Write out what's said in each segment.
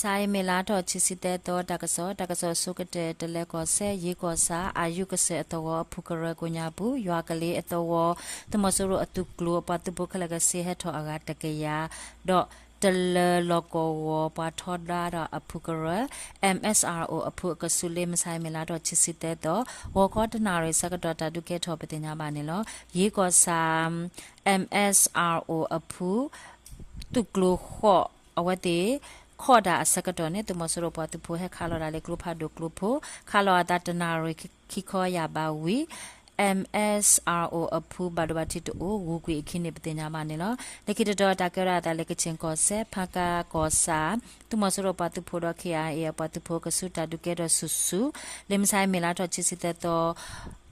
မုၢ်ဆါအံၤ မ့ၢ်လါထီၣ်ခံဆံသၢသီ တၢ်ကစီၣ်, တၢ်ကစီၣ်အဆိကတၢၢ် တလဲၤကီၢ်စဲၣ် ယ့ကီၢ်ဆၣ် အၣ်ယူၣ်ကစၢၢ်အသဝီအဖုကရၢကိးညါပူၤ ယွၤကလ့အသဝီ သုးမီၤစိရိၤအသုးကျိၤအပှၤသုးဖိခဲလၢာ်ကဆ့ဟဲထီၣ်အဂၤတကယၤ, ဒီးတလၢလီၢ်ကဝီၤပှၤထီဒါဒီးအဖုကရၢ M S R O အဖုအကဆူး လၢမုၢ်ဆါအံၤမ့ၢ်လါထီၣ်ခံဆံသၢသီ ဂီၤခီတနၣ်ရံၣ်ဆၢကတီၢ် တၢ်ဒုးကဲထီၣ်ပသ့ၣ်ညါဘၣ်န့ၣ်လီၤ. ယ့ကီၢ်ဆၣ် M S R O အဖု သုးကျိၤဃိး အဝဲသ့ၣ် ခီၣ်ဒၣ်အဆၢကတီၢ်န့ၣ် သုးမီၤစိရိၤပှၤသုးဖိဟဲခးလီၤဒၣ်လၢကျိဖးဒိၣ်ကျိဖိ ခးလီၤအသးတနၣ်ရံၣ်ခံခီယၢ်ဘးဝံၤ M S R O အဖုဘၣ်ဒိဘၣ်ထံးတအိၣ် ဂုၤကွံာ်အခံန့ၣ် ပသ့ၣ်ညါဘၣ်န့ၣ်လီၤ. လၢခံတတီၤ တၢ်ကဲထီၣ်အသးလၢကခ့ၣ်ကီၢ်စဲၣ် ဖၣ်ကၣ်ကီၢ်ဆၣ် သုးမီၤစိရိၤပှၤသုးဖိဒီး K I A အပှၤသုးဖိကဆူး တၢ်ဒုးကဲထီၣ်ဆူၣ်ဆူၣ် လၢမုၢ်ဆါအံၤမ့ၢ်လါထီၣ်ခံဆံသၢသီ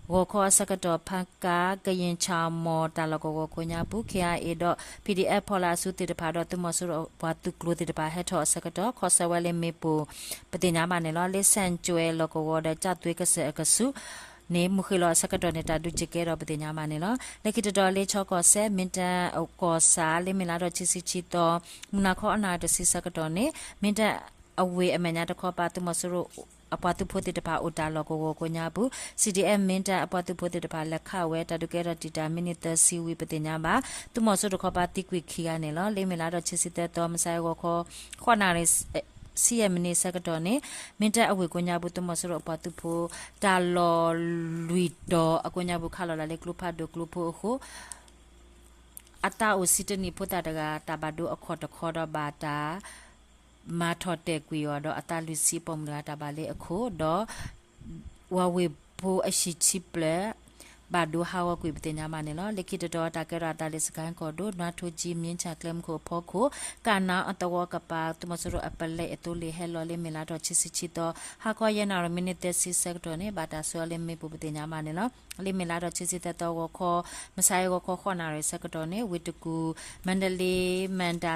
ဂီၤခီအဆၢကတီၢ် ဖၣ်ကၣ် ကယ့ၣ်ဆၣ်မီၣ် တၢ်လီၢ်ကဝီၤကိးညါပူၤ K I A ဒီး P D F ဖီလာ်အစုသ့ၣ်တဖၣ်ဒီး သုးမီၤစိရိၤပှၤသုးကျိၤသ့ၣ်တဖၣ်ဟဲထီၣ်အဆၢကတီၢ် ခီဆၢဝဲလၢမ့ၣ်ပိၢ် ပသ့ၣ်ညါဘၣ်န့ၣ်လီၤ. လၢစဲၣ်ကၠွဲၤလီၢ်ကဝီၤဒီး ကၠၣ်သွ့ကစၢၢ်အကဆူးန့ၣ် မုၢ်ဃ့ၢ်လီၤအဆၢကတီၢ်န့ၣ် တၢ်ဒုးကဲထီၣ်ပသ့ၣ်ညါဘၣ်န့ၣ်လီၤ. လၢခံတတီၤ လၢခၠီကီၢ်စဲၣ် မ့ၢ်တၢ်ကီၢ်ဆၣ် လၢမ့ၢ်လါထီၣ်ခံဆံခံသီ မုၢ်နၤခီအနၣ်ရံၣ်တဆံဆၢကတီၢ်န့ၣ် မ့ၢ်တၢ်အဝ့ၢ်အမဲာ်ညါတခီပၤ သုးမီၤစိရိၤ အပှၤသုးဖိသ့ၣ်တဖၣ်အိၣ်တၢ်လီၢ်ကဝီၤကိးညါပူၤ C D F မ့ၢ်တၢ်အပှၤသုးဖိသ့ၣ်တဖၣ်လဲၤခးဝဲ တၢ်ဒုးကဲထီၣ်တံာ်တာ် မံးနံးသၢဆံဝံၤ ပသ့ၣ်ညါဘၣ် သုးမီၤစိရိၤတခီပၤသံကွံာ်ခံဂၤန့ၣ်လီၤ. လၢမ့ၢ်လါထီၣ်ခံဆံသၢသီ မုၢ်ဆါအံၤဂီၤခီ ဃိးနၣ်ရံၣ် ဆံယဲၢ်မံးနံးဆၢကတီၢ်န့ၣ် မ့ၢ်တၢ်အဝ့ၢ်ကိးညါပူၤ သုးမီၤစိရိၤအပှၤသုးဖိ တၢ်လီၢ်လွံၢ်တီၤအကိးညါပူၤ ခးလီၤလၢကျိဖးဒိၣ်ကျိဖိအဃိ အသးအိၣ်ဆံတနံၣ်ဖိသၣ်တဂၤ တၢ်ဘၣ်ဒိအခီၣ်တခီဒီးဘၣ်တၢ် မၤထီၣ်တဲာ်ကွံာ်အီၤဒီး အသးလွံၢ်ဆံအပိာ်မုၣ်တဂၤတၢ်ဘၣ်လ့အခိၣ်ဒီး ဝၤဝ့ၢ်ဖိအဟံၣ်ဆံဖျၢၣ် ဘၣ်ဒိဟးဂီၤကွံာ်ပသ့ၣ်ညါဘၣ်န့ၣ်လီၤ. လၢခံတတီၤ တၢ်ကဲထီၣ်အသးလၢစကဲၣ်ကီၢ်ဒိၣ် နွါထိကၠံ မ့ၢ်ဆၣ်ကျဲမုၢ်ခိၣ်အဖီခိၣ် ကၣ်နါအသဝီကပၤ သုးမီၤစိရိၤအပလဲအသိလ့ၣ်ဟဲလီၤလၢမ့ၢ်လါထီၣ်ခံဆံခံသီ ဟါခီယဲၢ်နၣ်ရံၣ်မံးနံးသၢဆံဆၢကတီၢ်န့ၣ် ဘၣ်တၢ်ဆှၢအီၤလၢမ့ၣ်ပိၢ်ပသ့ၣ်ညါဘၣ်န့ၣ်လီၤ. လၢမ့ၢ်လါထီၣ်ခံဆံသၢသီဂီၤခီ မုၢ်ဆါအံၤဂီၤခီဃိးနၣ်ရံၣ်ဆၢကတီၢ်န့ၣ် ဝ့ၢ်တကူၣ် မါဒလ့ မၣ်ဒါ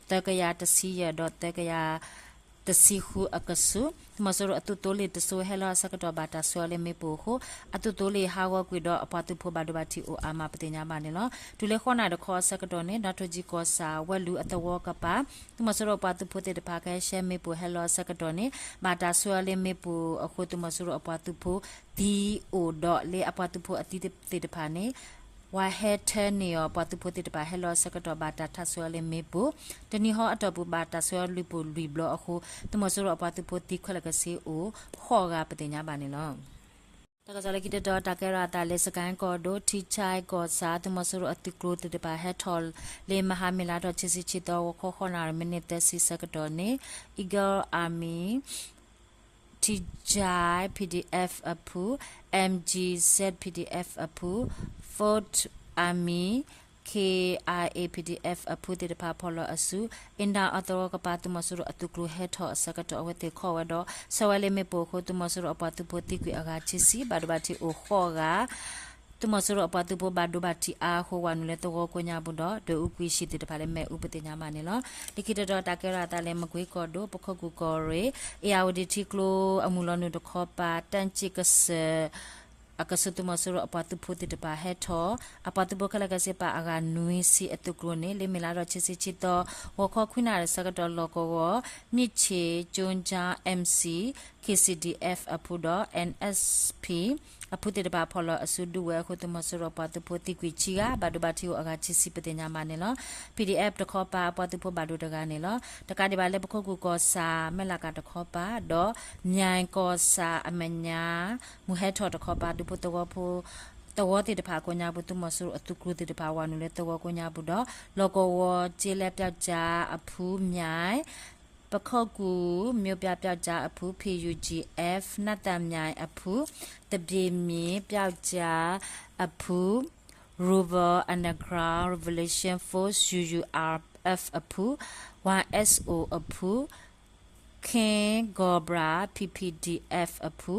သၢကယၤတဆံယဲၢ်ဒီးသၢကယၤတဆံဃုအကဆူး သုးမီၤစိရိၤအသုးသိလ့ၣ်တစိၤဟဲလီၤအဆၢကတီၢ် ဘၣ်တၢ်ဆှၢအီၤလၢမ့ၣ်ပိၢ်အဃိ အသုးသိလ့ၣ်ဟးဂီၤကွံာ်ဒီးအပှၤသုးဖိဘၣ်ဒိဘၣ်ထံးအိၣ်အါမးပသ့ၣ်ညါဘၣ်န့ၣ်လီၤ. တုၤလၢဃိးနၣ်ရံၣ်တခီအဆၢကတီၢ်န့ၣ် နွါထိကၠံကီၢ်ဆၣ် ဝဲလူၤအသဝီကပၤ သုးမီၤစိရိၤအပှၤသုးဖိသ့ၣ်တဖၣ်ကဟဲရှဲမ့ၣ်ပိၢ်ဟဲလီၤအဆၢကတီၢ်န့ၣ် ဘၣ်တၢ်ဆှၢအီၤလၢမ့ၣ်ပိၢ်အဃိ သုးမီၤစိရိၤအပှၤသုးဖိသံအိၣ်ဒီးလၢအပှၤသုးဖိအသံသ့ၣ်တဖၣ်န့ၣ် ဝၤဟဲထၢန့ၢ်အီၤ ပှၤသုးဖိသ့ၣ်တဖၣ်ဟဲလီၤအဆၢကတီၢ် ဘၣ်တၢ်ထးဆှၢအီၤလၢမ့ၣ်ပိၢ် တနံၤဟီအတီၢ်ပူၤ ဘၣ်တၢ်ဆှၢအီၤလွံၢ်ပူၤလွံၢ်ဘျီအဃိ သုးမီၤစိရိၤအပှၤသုးဖိသံခဲလၢာ်ခဲဆ့အိၣ် ဃိးဂၤပသ့ၣ်ညါဘၣ်န့ၣ်လီၤ. တၢ်ကစီၣ်လၢခံတတီၤ တၢ်ကဲထီၣ်အသးလၢစကဲၣ်ကီၢ်ဒိၣ် ထံဆၢကီၢ်ဆၣ် သုးမီၤစိရိၤအသုးကျိၤသ့ၣ်တဖၣ်ဟဲထီၣ်လၢမဟါမ့ၢ်လါထီၣ်ခံဆံခံသီ ဂီၤခီဃိးနၣ်ရံၣ်မံးနံးသၢဆံဆၢကတီၢ်န့ၣ် Eagle Army ထံဆၢ P D F အဖု M G Z P D F အဖု Fourth Army K I A P D F အဖုသ့ၣ်တဖၣ်ဖီၣ်လီၤအစု အ့ၣ်နၣ်အသဝီကပၤ သုးမီၤစိရိၤအသုးကျိၤဟဲထီၣ်အဆၢကတီၢ် အဝဲသ့ၣ်ခီၣ်ဝဲဒီး ဆှၢဝဲလၢမ့ၣ်ပိၢ်အဃိ သုးမီၤစိရိၤအပှၤသုးဖိသံကွံာ်အဂၤခံဆံ ဘၣ်ဒိဘၣ်ထံးအိၣ်ဃိးဂၤ သုးမီၤစိရိၤအပှၤသုးဖိဘၣ်ဒိဘၣ်ထံးအါအဃိ ဝၤနုာ်လၢသဝီကိးညါပူၤဒီး ဒွဲၣ်အူကွံာ်ဟံၣ်သ့ၣ်တဖၣ်လၢမ့ၣ်အူပသ့ၣ်ညါဘၣ်န့ၣ်လီၤ. လၢခံတတီၤ တၢ်ကဲထီၣ်အသးလၢ မကွ့ကီၢ်ဒိၣ် ပခိၣ်ကူၣ်ကီၢ်ရ့ၣ် အ့ၣ်ယၣ်ဝတံၣ်ထံကျိအမုၢ်လီၤနုာ်တခီပၤ တၢ်ကၠံၣ်ကစၢၢ် အကဆူး သုးမီၤစိရိၤအပှၤသုးဖိသ့ၣ်တဖၣ်ဟဲထီၣ် အပှၤသုးဖိခဲလၢာ်ခဲဆ့ပာ်အဂၤနွံဆံအသုးကျိၤန့ၣ် လၢမ့ၢ်လါထီၣ်ခံဆံခံသီ ဂီၤခီခွံနၣ်ရံၣ်ဆၢကတီၢ် လီၢ်ကဝီၤ မြစ်ခြေ ကၠိကၠၣ် M C K C D F အဖုဒီး N S P အဖုသ့ၣ်တဖၣ်ဖီၣ်လီၤအစုဒုးဝဲအဃိ သုးမီၤစိရိၤအပှၤသုးဖိသံကွံာ်ခံဂၤ ဘၣ်ဒိဘၣ်ထံးအိၣ်အဂၤခံဆံပသ့ၣ်ညါဘၣ်န့ၣ်လီၤ. P D F တခီပၤ အပှၤသုးဖိဘၣ်ဒိတဂၤန့ၣ်လီၤ. တကးဒံးဘၣ်လၢ ပခိၣ်ကူၣ်ကီၢ်ဆၣ် မဲၢ်လးကၤတခီပၤ ဒီး မၠဲၣ်ကီၢ်ဆၣ်အမဲာ်ညါ မုၢ်ဟဲထီၣ်တခီပၤ ဒူဖိသဝီဖိ သဝီသ့ၣ်တဖၣ်ကိးညါပူၤ သုးမီၤစိရိၤအသုးကျိၤသ့ၣ်တဖၣ် ဝၤနုာ်လၢသဝီကိးညါပူၤဒီး လီၢ်ကဝီၤ ကျေးလက်ပြောက်ကျားအဖု မၠဲၣ် ပခိၣ်ကူၣ် မြို့ပြပြောက်ကျားအဖု P U G F နၢ်သၣ်မၠဲၣ်အဖု သပြေမြေပြောက်ကျားအဖု Rural Underground Revolution Force U U R F အဖု Y S O အဖု King Cobra P P D F အဖု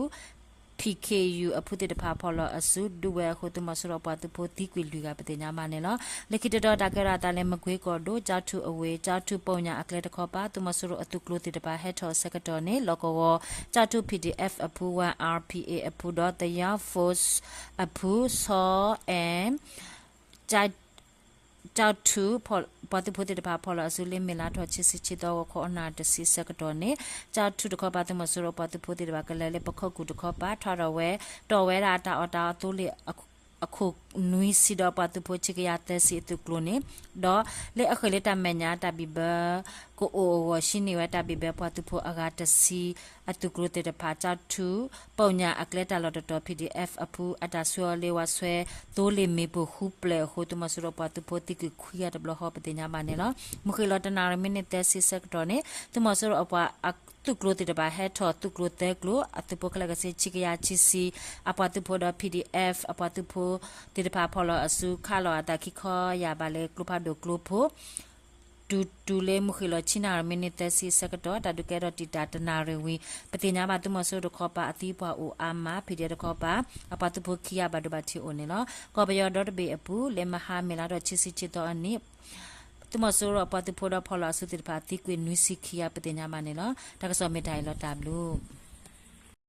P K U အဖုသ့ၣ်တဖၣ်ဖီၣ်လီၤအစုဒုးဝဲအဃိ သုးမီၤစိရိၤအပှၤသုးဖိသံကွံာ်လွံၢ်ဂၤပသ့ၣ်ညါဘၣ်န့ၣ်လီၤ. လၢခံတတီၤ တၢ်ကဲထီၣ်အသးလၢ မကွ့ကီၢ်ဒိၣ် ကၠီထူအဝ့ၢ် ကၠီထူပိာ်ညၣ်အကျဲတခီပၤ သုးမီၤစိရိၤအသုးကျိၤသ့ၣ်တဖၣ်ဟဲထီၣ်အဆၢကတီၢ်န့ၣ် လီၢ်ကဝီၤ ကၠီထူ P D F အဖု Y R P A အဖုဒီး The Young Force အဖု စီၤအဲၣ် ကၠ ကၠီၣ်ထူ ပှၤသုးဖိသ့ၣ်တဖၣ်ဖီၣ်လီၤအစုလၢမ့ၤလါထီၣ်ခံဆံခံသီ ဂီၤခီအနၣ်ရံၣ်တဆံဆၢကတီၢ်န့ၣ် ကၠီၣ်ထူတခီပၤ သုးမီၤစိရိၤပှၤသုးဖိသ့ၣ်တဖၣ်ကလဲၤလၢပခိၣ်ကူၣ်တခီပၤ ထီထီၣ်ဝဲ တီၢ်ဝဲဒၣ်တၢ်အီၣ်တၢ်အီသိလ့ၣ် အခိၣ်နွံဆံဒီးပှၤသုးဖိခံကယၤသၢဆံအသုးကျိၤန့ၣ် ဒီးလၢအဃၢၤလၢတၢ်မဲာ်ညါတၢ်ဘံၣ်ဘၢ ကအိၣ်အဂီၢ်ဟံးန့ၢ်ဝဲတၢ်ဘံၣ်ဘၢပှၤသုးဖိအဂၤတဆံ အသုးကျိၤသ့ၣ်တဖၣ် ကၠီၣ်ထူ ပီညၣ်အကျဲတၢ်လီၢ်တတီၤ ပီၣ်ဒံၣ်အဲၣ်ဖ် အပူၤ အတၢ်ဆှၢအီၤလၢဝဲဆွဲ သိလ့ၣ်မ့ၣ်ပိၢ်ဃုပျဲၢ်အဃိ သုးမီၤစိရိၤပှၤသုးဖိသံကွံာ်ခွံဂၤတဘျီဃီပသ့ၣ်ညါဘၣ်န့ၣ်လီၤ. မုၢ်ဃ့ၢ်လီၤတနၣ်ရံၣ်မံးနံးသၢဆံဆၢကတီၢ်န့ၣ် သုးမီၤစိရိၤအပှၤသုးကျိၤသ့ၣ်တဖၣ်ဟဲထီၣ်သုးကျိၤသၢကျိၤ အသုးဖိခဲလၢာ်ခဲဆ့ခံကယၤခံဆံ အပှၤသုးဖိဒီး ပီၣ်ဒံၣ်အဲၣ်ဖ် အပှၤသုးဖိသ့ၣ်တဖၣ်ဖီၣ်လီၤအစု ခးလီၤအသးခံခီယၢ်ဘးလၢကျိဖးဒိၣ်ကျိဖိ တုၤတုၤလၢမုၢ်ဃ့ၢ်လီၤဆံနၣ်ရံၣ်မံးနံးသၢဆံဆၢကတီၢ် တၢ်ဒုးကဲထီၣ်တံာ်တာ်တနၣ်ရံၣ်ဝံၤ ပသ့ၣ်ညါဘၣ်သုးမီၤစိရိၤတခီပၤအသံပှၢ်အိၣ်အါမး ပီၣ်ဒံၣ်အဲၣ်တခီပၤ အပှၤသုးဖိခံဂၤဘၣ်ဒိဘၣ်ထံးအိၣ်န့ၣ်လီၤ. ကီၢ်ပယီၤဒီတဘ့ၣ်အပူၤ လၢမဟါမ့ၤလါထီၣ်ခံဆံခံသီအနံၤ သုးမီၤစိရိၤအပှၤသုးဖိဒီးဖီၣ်လီၤအစုသ့ၣ်တဖၣ်သံကွံာ်နွံဆံခံဂၤပသ့ၣ်ညါဘၣ်န့ၣ်လီၤ. တၢ်ကစီၣ်မ့ၢ်တၢ်အံၤလီၤတၢ်ဘျုး